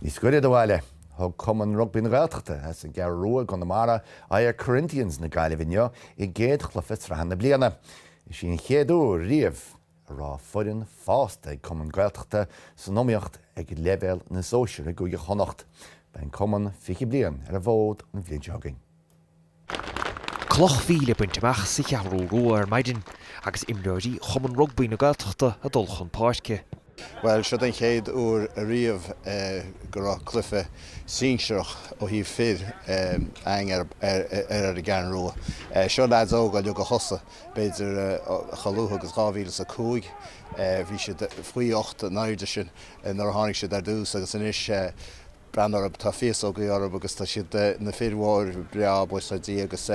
Níos gaire do bhaile, thug Cumann Rugbaí na Gaeltachta as an gCeathrú Rua i gConamara aghaidh ar Corinthians na Gaillimhe inniu i gcéad chluiche sraithe na bliana. Is í an chéad uair riamh a raibh foireann fásta ag cumann Gaeltachta san iomaíocht ag leibhéal na sóisear i gCúige Chonnacht. Beidh an cumann 20 bliain ar an bhfód an bhliain seo chugainn. Cloch mhíle bainte amach sa Cheathrú Rua ar maidin agus imreoirí Chumann Rugbaí na Gaeltachta ag dul chun páirce. Bhuel, siod an chéad uair ariamh go raibh cluiche sinsearach ó thaobh fir againn ar ar an gCeathrú Rua. Seo leaids óga uilig a thosaigh b'fhéidir chomh luath agus 2005. Bhí siad faoi 8 an airde sin nuair a tháinig siad ar dtús agus anois Breathnaigh orthu, tá féasógaí orthu agus tá siad ina fir mhór breá, buíochas le Dia, agus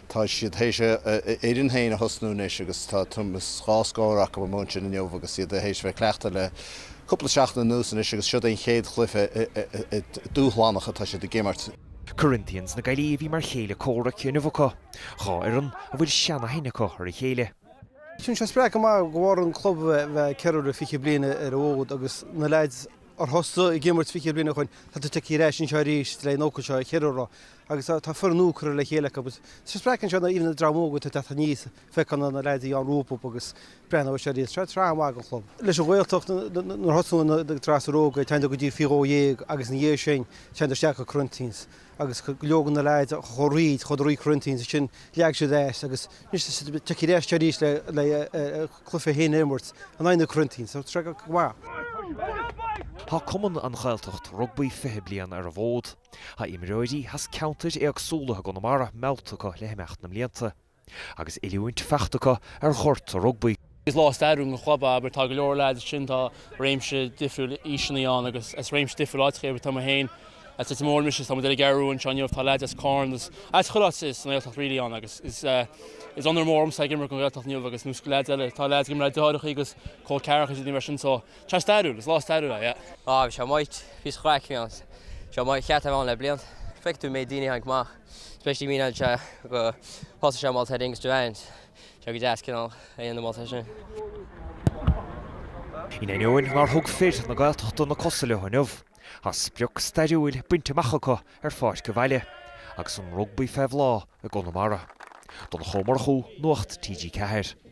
tá siad théis a fhoireann féin a thosnú anois agus tá tuairim is dhá scór acu amuigh ansin inniu agus iad théis bheith ag cleachtadh le cúpla seachtain anuas anois agus siod é an chéad chluiche dúshlánach atá siad ag imirt. Corinthians na Gaillimhe a bhí mar chéile comhraic inniu acu, dhá fhoireann a bhfuil seanaithne acu ar a chéile. Tá sé spreagtha go maith de bharr an club a bheith ceiliúradh 20 bliain ar an bhfód agus na leaids ar thosaigh ag imirt 20 bliain ó shoin, tá siad tagtha ar ais anseo arís le an ócáid seo a cheiliúradh agus tá foireann nua curtha le chéile acu. Tá sé spreagtha anseo even na dream óg atá ag teacht aníos, feiceáil na leaids a bhí ann rompu agus breathnú air seo arís. Seo tráth maith don chlub. Leis an Ghaeltacht nuair a thosaíonn na gasúir óga, téann go dtí faoi 12 agus ina dhiaidh sin téann isteach go Corinthians agus go leor de na leaids a chuaigh thríd, chuadar thríd Corinthians ansin leag siad as agus anois tá siad tagtha ar ais arís le a gcluiche féin a imirt in aghaidh na Corinthians. So tá sé go maith. Tá Cumann An Ghaeltacht Rugbaí 20 bliain ar an bhfód. Tá imreoirí as ceantair éagsúla i gConamara meallta acu le himeacht na mblianta. Agus oiliúint faighte acu ar ghort an rugbaí. Is lá stairiúil don chlub abair, tá go leor leaids ansin, tá réimse difriúil aoiseanna ann agus as réimse difriúil áiteacha abair, tá mé féin as Leitir Móir mise, tá muid ar an gCeathrú Rua anseo inniu, tá leaids as Carna agus as chuile áit sa nGaeltacht really ann agus is is onóir mór ormsa ag imirt don Ghaeltacht inniu agus nós leaids eile, tá leaids ag imirt le deartháireacha agus col ceathracha is daoine mar sin so tá sé stairiúil, is lá stairiúil é, yeah. Ah bhí sé maith, píosa craic a bhí ann, seo mo cheart a bheith ann le blianta, feicfidh tú méid daoine a tháinig amach. Especially mín an sé go thosaigh sé málta ar Angus Devine. Sé go deas cineál a dhéanamh málta sin. In ainneoin nár thug fir na Gaeltachta na cosa leo inniu, tá sprioc stairiúil bainte amach acu ar pháirc an bhaile agus an rugbaí fé bhláth i gConamara. Donncha Ó Murchú, Nuacht TG4.